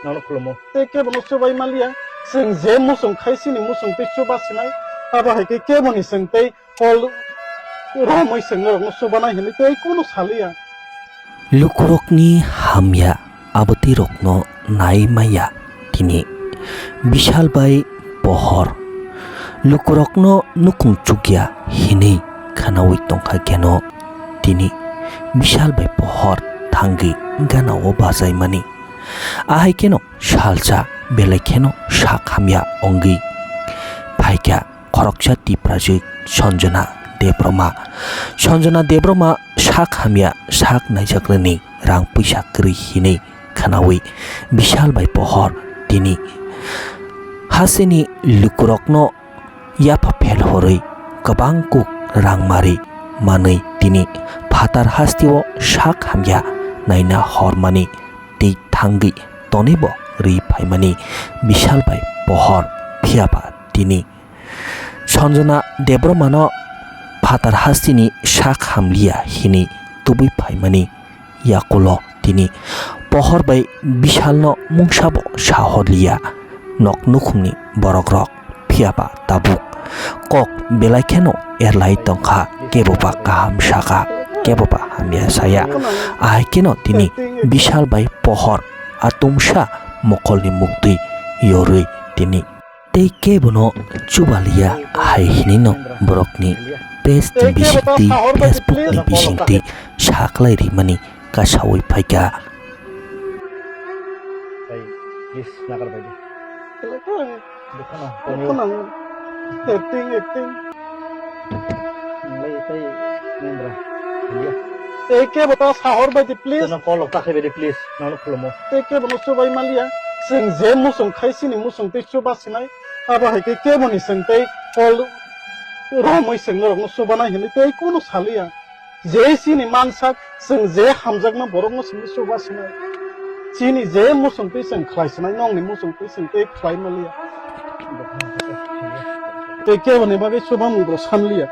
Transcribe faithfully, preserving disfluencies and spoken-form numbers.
Ano khulumo. Tei kebo no chubai maliya. Chwng je muchung khai chini muchung tei chuba sinai. Abo hai khe kebo ni chwng tei kol romwi chwng norok no chubanai hinwi tei kunu saliya. Lukurokni hamya abwtwi rokno nai maya tini Bishal bai Pohor. Lukurokno nukhung chukya hinwi khanaui tongkha kheno tini Bishal bai Pohor thangwi ganao bachaimani. Ahai kheno salsa belai kheno sak hamya wngwi phaikha khoroksa Tiprajwk Sanjana Debbarma. Sanjana Debbarma sak hamya sak naijakrani rang puisa kwrwi hinwi khanaui Bishal bai Pohor tini hasteni lukurokno yapha phel horwi kwbang kuk rang mari manwi tini phatar hasteo sak hamya naina hormani tei thangwi tonibo rwi phaimani Bishal bai Pohor. Phiyaba tini Sanjana Debbarmano phatar hasteni sak hamliya hinwi tubui phaimani yakulo tini Pohor bai Bishalno mungsabo sahorliya nok nukhungni borokrok. Phiyaba tabuk kok belai kheno erlai tongkha, keboba kaham saka, keboba hamya saya. Ahai kheno tini Bishal bai Pohor atumsa mokolni muktwi yorwi tini tei kebono chubaliya hai hinino borokni page ni bisingtwi, Facebook ni bisingtwi saklai rimani kasaui phaikha. Hey, please, nagar baidi. Dukhano, Dukhano. Acting, acting. Nai, tai, nindra. Iya. Tei kebo ta sahor baidi, please. Teno call ta khai baidi, please. Nang khulumo. Tei kebo no chubai maliya. Chwng je muchung khai chini muchung tei chuba sinai. Abo hai khe kebo ni chwng tei kol romwi chwng norok no chubanai hinwi tei kunu saliya. Je chini mansak, chwng je hamjakma borokno chwngno chuba sinai. Chini je muchungtwi chwng khlai sinai, nokni muchungtwi chwng tei khlai maliya. Tei keboni bagwi chubamung bo sanliya.